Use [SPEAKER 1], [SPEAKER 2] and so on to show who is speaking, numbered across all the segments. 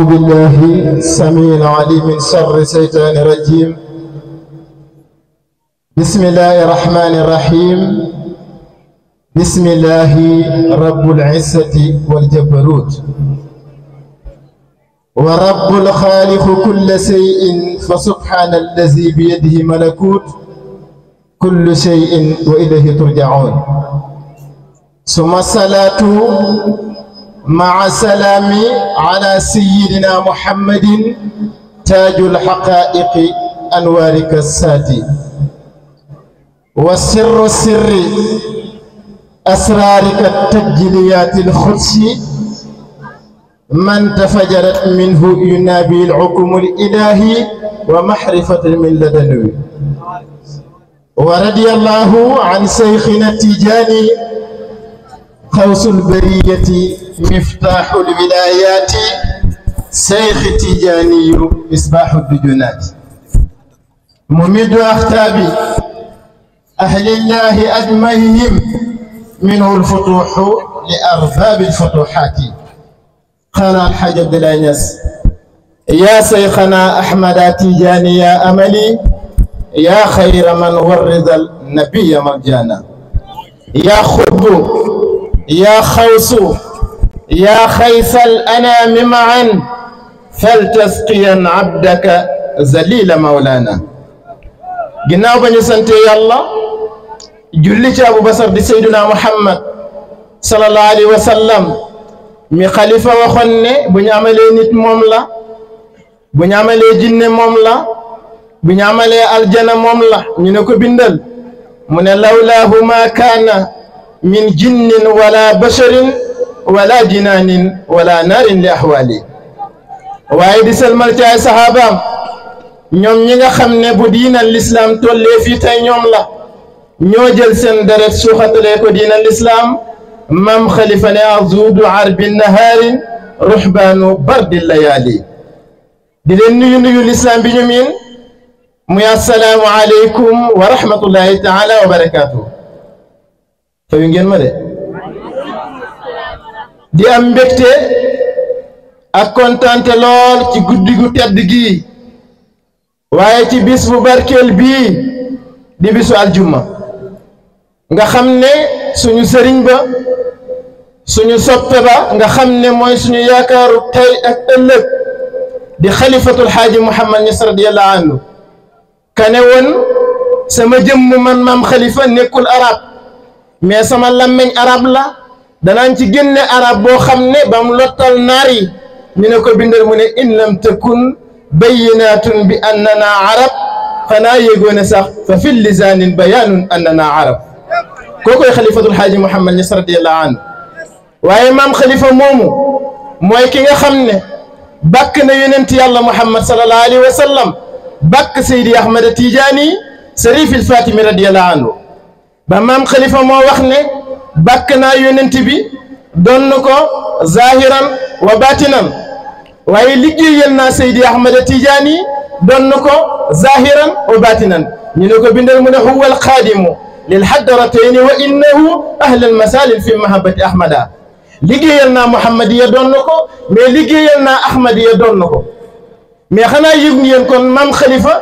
[SPEAKER 1] أعوذ بالله السميع العليم من شر الشيطان الرجيم. بسم الله الرحمن الرحيم. بسم الله رب العزة والجبروت ورب الخالق كل شيء فسبحان الذي بيده ملكوت كل شيء وإليه ترجعون. ثم الصلاة مع السلام على سيدنا محمد تاج الحقائق أنوارك الساتي والسر السر أسرارك التجليات الخدسي من تفجرت منه ينابي الحكم الإلهي ومحرفة من لدنه. ورضي الله عن شيخنا التيجاني قوس البرية مفتاح الولايات شيخ التيجاني مصباح الدجونات ممد أختابي أهل الله أجمعهم منه الفتوح لأرباب الفتوحات. قال الحاج عبد الله يا شيخنا أحمد التيجاني يا أملي يا خير من ورد النبي مرجانا يا خب يا خوس يا خيس الأنام معا فلتسقيا عبدك ذليل مولانا. ginnaaw ba ñu sante yàlla julli ci Abu Basar di Seydina Muhammad sallallahu alayhi wa sallam mi xalifa waxoon ne bu ñu amalee nit moom la, bu ñu amalee jinne moom la, bu ñu amalee aljana moom la. ñu ne ko bindal mu ne lawlaahu ma kaana min jinnin wala basharin wala jinaanin wala naarin li ahwaali. waaye di selmal ci ay saxaabaam ñoom ñi nga xam ne bu diinal lislaam tollee fii tey ñoom la ñoo jël seen deret suuxatalee ko diinal lislaam. maam xalifa ne azuudu arbi nahaarin ruhbaanu bardi layaali. di leen nuyu lislaam bi ñu miin muy assalaamu aleykum wa rahmatullahi taala wa barakaatu. fayu ngeen ma de di am mbégte ak kontaante lool ci guddi gu tedd gii waaye ci bis bu barkeel bii di bisu aljumma nga xam ne suñu sëriñ ba suñu soppe ba nga xam ne mooy suñu yaakaaru tey ak ëllëg di xalifatul xaaji Muhammad Ñas radiyallahu anhu kane woon sama jëmm man maam xalifa nekkul arab mais sama làmmeñ arab la danaan ci génne arab boo xam ne ba mu lottal naar yi ñu ne ko bindal mu ne in lam takun bayyinatun bi annana arab xanaa yéegoone sax fa fi lisaanin bayaanun annana arab. kookoy xalifatul xaaji Muhammad Ñas radiyallahu anhu. waaye maam xalifa moomu mooy ki nga xam ne bàkk na yonent yàlla Muhammad sallallahu alayhi wa sallam bàkk Seydi Ahmad Tijaani Sarif il Fatimi radiyallahu anhu. ba maam xalifa moo wax ne bàkk naa yonent bi doon ko zahiran wa batinan waaye liggéeyal naa Seydi Ahmad Tijaani doon ko zahiran wa batinan. ñu ne ko bindal mu ne huwa alqaadimu lil hadratayni wa innahu ahla almasalil fi mahabbati ahmada. liggéeyal naa Muhammadiya doon ko mais liggéeyal naa Ahmadiya doon ko. mais xanaa yëgu ngeen kon maam xalifa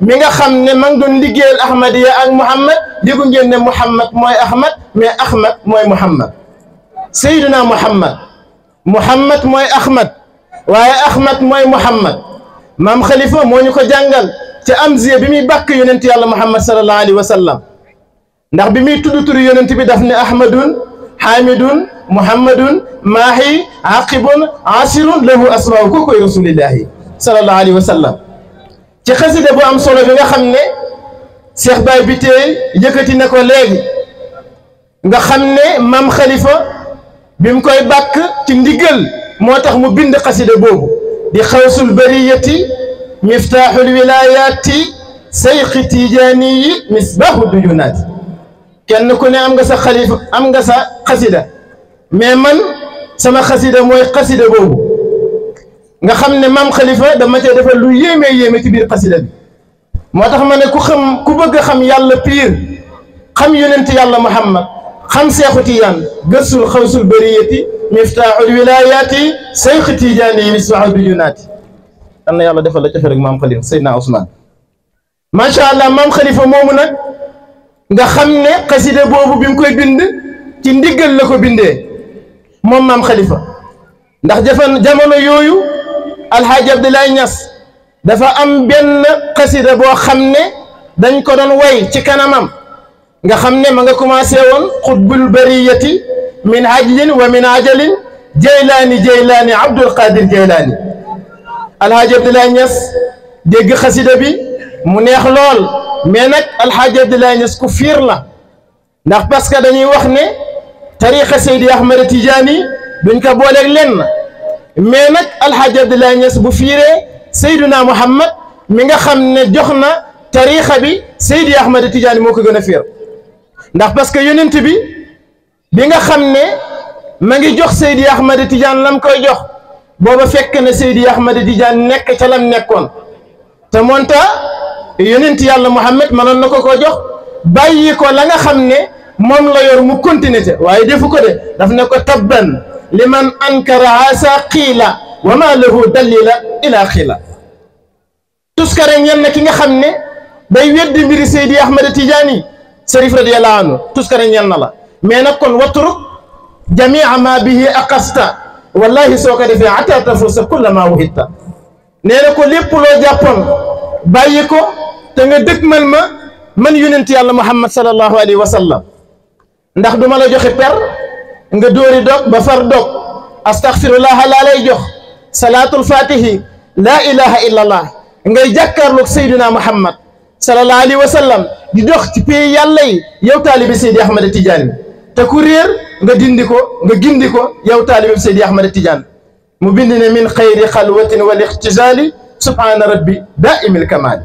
[SPEAKER 1] mi nga xam ne ma ngi doon liggéeyal Ahmadiya ak Muhammad yëgu ngeen ne Muhammad mooy Ahmad mais Ahmad mooy Muhammad. Seydina Muhammad Muhammad mooy Ahmad waaye Ahmad mooy Muhammad. maam xalifa moo ñu ko jàngal ca amziya bi muy bàkk yonent yàlla Muhammad sallallahu alayhi wa sallam ndax bi muy tudd turu yonent bi daf ne Ahmadun Hamidun Muhammadun Maahi Aqibun Asirun lahu asmaaw ko koy rasulillahi sallallahu alayhi wa sallam. ci xasida bu am solo bi nga xam ne Cheikh Baye bi tey yëkkati na ko léegi nga xam ne maam xalifa bi mu koy bàkk ci ndigal moo tax mu bind xasida boobu di xawsul bariyati miftaaxul wilayaati seyxi tijaani yi misbaahu dujunaati. kenn ku ne am nga sa xalifa am nga sa xasida mais man sama xasida mooy xasida boobu nga xam ne maam xalifa dama cee defal lu yéeme ci biir xasida bi. moo tax ma ne ku bëgg a xam yàlla pire xam yonent yàlla Muhammad xam Seexu Tijaan gëstul xawsul bariyati miftaaxul wilayaati Seex Tijaani misbaaxul dujunaati. am na yàlla defal la ca rek maam Khalifa Seydina Ousmane macha allah. maam Khalifa moomu nag nga xam ne xasida boobu bi mu koy bind ci ndiggal la ko bindee moom maam Khalifa ndax jamono yooyu Alxaaji Abdoulaye Niass dafa am benn xasida boo xam ne dañ ko doon way ci kanamam nga xam ne ma nga commencé woon xutbul bariyati min ajlin wa min ajalin jaylaani Abdul Qadir Jaylaani. Alxaaji Abdoulaye Niass dégg xasida bi mu neex lool mais nag Alxaaji Abdoulaye Niass ku fiir la ndax parce que dañuy wax ne tariqa Seydi Ahmad Tijaani duñ ko booleeg lenn mais nag Alxaaji Abdoulaye Niass bu fiiree Seydina Muhammad mi nga xam ne jox na tariqa bi Seydi Ahmad Tijaani moo ko gën a fiir ndax parce que yonent bi nga xam ne ma ngi jox Seydi Ahmad Tidiane lam koy jox booba fekk na Seydi Ahmad Tidiane nekk ca lam nekkoon te moonta yonent yàlla Muhammad mënoon na ko jox bàyyi ko la nga xam ne moom la yor mu continué te waaye defu ko de daf ne ko tabban liman ankara asa qiila wa ma lahu dalila ila qiila. tuskare ñen na ki nga xam ne day weddi mbiri Seydi Ahmad Tidiane Sharif radiyallahu anhu tuskare ñen na la mais nag kon watruk jamia ma bihi aqasta wallahi soo ko defee ata tafusa kulla ma wuhitta. nee na ko lépp loo jàppoon bàyyi ko te nga dëgmal man yonent yàlla Muhammad sallallahu alayhi wa sallam ndax duma la joxe per nga dóori dog ba far dog astaghfirullah laa lay jox salaatul fatihi laa ilaha illa allah ngay jàkkaarloog Seydina Muhammad sallallahu alayhi wa sallam di dox ci pays yàlla yi yow taalibi Seydi Ahmad Tidiane te ku réer nga dindi ko nga gindi ko yow taalibi Seydi Ahmad Tidiane mu bind ne min xayri xalwatin wal ixtizaali subhaana rabbi daaimil kamaal.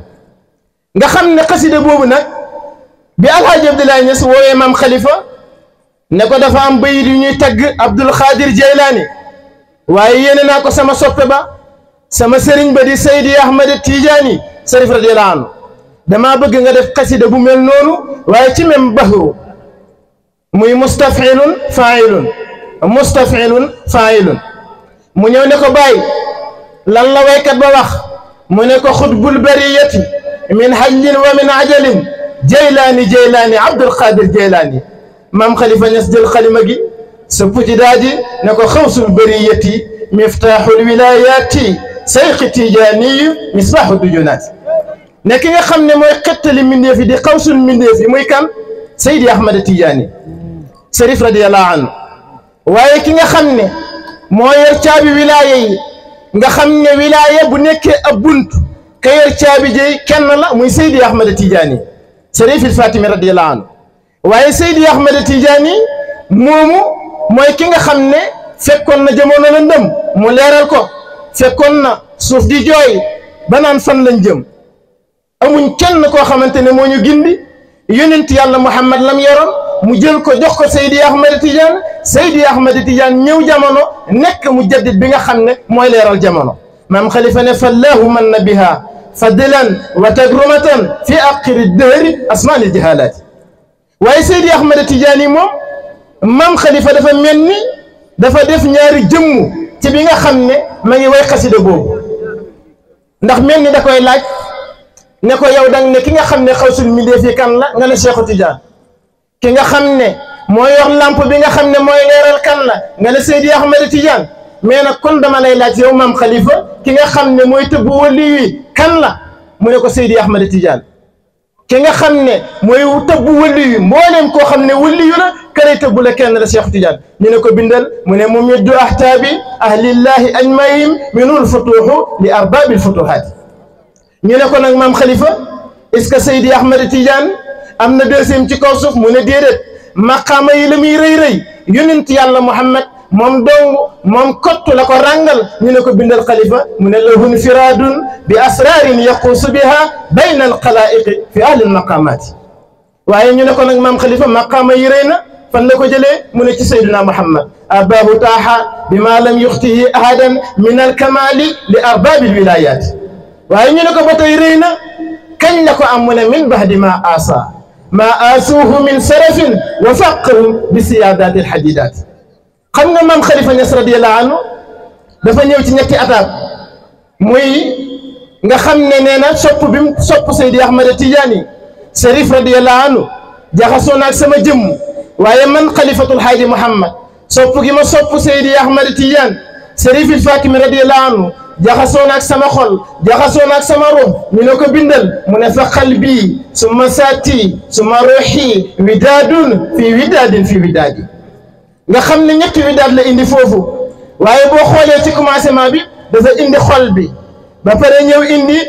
[SPEAKER 1] nga xam ne xasida boobu nag bi Alxaaji Abdoulaye Niass woowee maam Khalifa ne ko dafa am bayit yu ñuy tagg Abdul Qadir Jaylaani waaye yéene naa ko sama soppe ba sama sëriñ ba di Seydi Ahmad Tijaani Sharif radiyallahu anhu damaa bëgg nga def xasida bu mel noonu waaye ci même bahru muy mustafilun failun mu ñëw ne ko bàyyi lan la waykat ba wax mu ne ko xutbul bariyati min hajlin wa min ajalin jaylaani Abdul Qadir Jaylaani. maam Khalifa Niass jël xalima gi sa puti daaji ne ko xawsul bariyati miftaaxul wilayaati Seex Tijaani misbaaxu dujunaati. ne ki nga xam ne mooy xettali mbindeef yi di xawsul mbindeef yi muy kan Seydi Ahmad Tijaani Sharif radiyallahu anhu. waaye ki nga xam ne moo yor caabi wilaaya yi nga xam ne wilaaya bu nekkee ab bunt ka yor caabi jëy kenn la muy Seydi Ahmad Tijaani Sharifil Fatimi radiyallahu anhu. waaye Seydi Ahmad Tijaani moomu mooy ki nga xam ne fekkoon na jamono la ndëm mu leeral ko fekkoon na suuf di jooy ba naan fan lañ jëm amuñ kenn koo xamante ne moo ñu gindi yonent yàlla Muhammad lam yoroon mu jël ko jox ko Seydi Ahmad Tidiane Seydi Ahmad Tidiane ñëw jamono nekk mu jaddit bi nga xam ne mooy leeral jamono. maam Khalifa ne fallahu man na biha fadlan wa tagrumatan fi aqiri dëhri asmaani jahalaati. waaye Seydi Ahmad Tidiane moom maam Khalifa dafa mel ni dafa def ñaari jëmmu ci bi nga xam ne ma ngi way xasida boobu ndax mel ni da koy laaj ne ko yow dang ne ki nga xam ne xawsul mbindeef yi kan la nga ne Cheikhu Tidiane. ki nga xam ne moo yor lamp bi nga xam ne mooy leeral kan la nga ne Seydi Ahmad Tidiane. mais nag kon dama lay laaj yow maam Khalifa ki nga xam ne mooy tëbb wali wi kan la mu ne ko Seydi Ahmad Tidiane. ki nga xam ne mooy tëbb wali wi mbooleem koo xam ne wali yu la kare tëbb la kenn la Cheikh Tidiane. ñu ne ko bindal mu ne mu middu ahtaabi ahlillahi ajmaihim minul futuhu li arbabil futuhaati. ñu ne ko nag maam Khalifa est-ce que Seydi Ahmad Tidiane am na deuxième ci kaw suuf mu ne déedéet maqaama yi la muy rëy rëy yonent yàlla Muhammad moom dong moom kottu la ko ràngal. ñu ne ko bindal Khalifa mu ne lahu infiraadun bi asrarin yaquusu biha bayna alxalaiqi fi ahli almaqaamaati. waaye ñu ne ko nag maam Khalifa maqaama yi rëy na fan la ko jëlee mu ne ci Seydina Muhammad abahu taaha bima lam yuxtihi ahadan min alkamali li arbaabi alwilayaati. waaye ñu ne ko ba tey rëy na kañ la ko am mu ne min bahdi ma aasa ma aasuuhu min sarafin wa faqahum bi siyaadaati alxadidaati. xam nga maam Khalifa Niass radiyallahu anhu dafa ñëw ci ñetti attaque muy nga xam ne nee na sopp bi mu sopp Seydi Ahmad Tidiane Cherif radiyallahu anhu jaxasoo na ak sama jëmm waaye man Khalifatul Haaji Muhammad sopp gi ma sopp Seydi Ahmad Tidiane Cherif il Fatimi radiyallahu anhu jaxasoo na ak sama xol jaxasoo na ak sama ruux ñu ne ko bindal mu ne fa qalbi summa saati summa ruuxi widaadun fii widaadin fii widaadi nga xam ne ñetti widaad la indi foofu waaye boo xoolee ci commencement bi dafa indi xol bi ba pare ñëw indi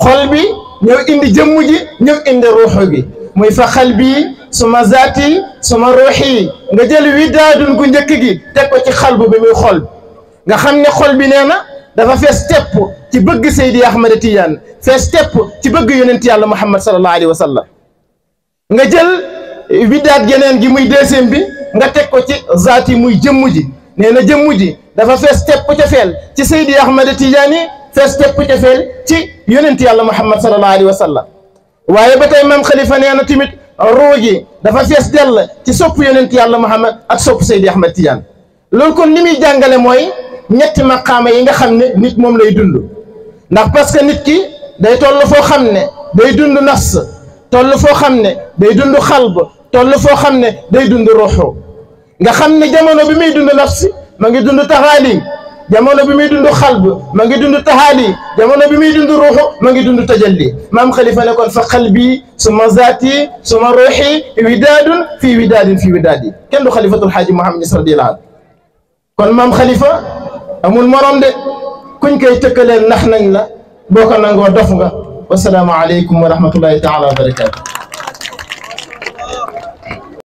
[SPEAKER 1] xol bi ñëw indi jëmm ji ñëw indi ruuxu gi muy fa qalbi summa zaati summa ruuxi nga jël widaadun gu njëkk gi teg ko ci xalbu bi muy xol nga xam ne xol bi nee na dafa fees tepp ci bëgg Seydi Ahmad Tidiane fees tepp ci bëgg yonent yàlla Muhammad sallallahu alayhi wa sallam nga jël widaat geneen gi muy deuxième bi nga teg ko ci zaati muy jëmm ji nee na jëmm ji dafa fees tepp cofeel ci Seydi Ahmad Tidiane fees tepp cofeel ci yonent yàlla Muhammad sallallahu alayhi wa sallam waaye ba tey maam Khalifa nee na tamit ruu gi dafa fees dell ci sopp yonent yàlla Muhammad ak sopp Seydi Ahmad Tidiane loolu kon li muy jàngale mooy ñetti maqaama yi nga xam ne nit moom lay dund ndax parce que nit ki day toll foo xam ne day dund nafs toll foo xam ne day dund xalb toll foo xam ne day dund ruuxu nga xam ne jamono bi muy dund nafs ma ngi dund taxaali jamono bi muy dund xalb ma ngi dund taxaali jamono bi muy dund ruuxu ma ngi dund tajalli maam Khalifa ne kon fa qalbi suma zaati suma ruuxi widaadun fii widaadin fii widaadi kenn du Khalifatul Haaji Muhammad Niass radiyallahu anhu kon maam Khalifa amul morom de kuñ koy tëkkaleel nax nañ la boo ko nangoo dof nga wasalaamu aleykum wa rahmatullahi taala wa barakatu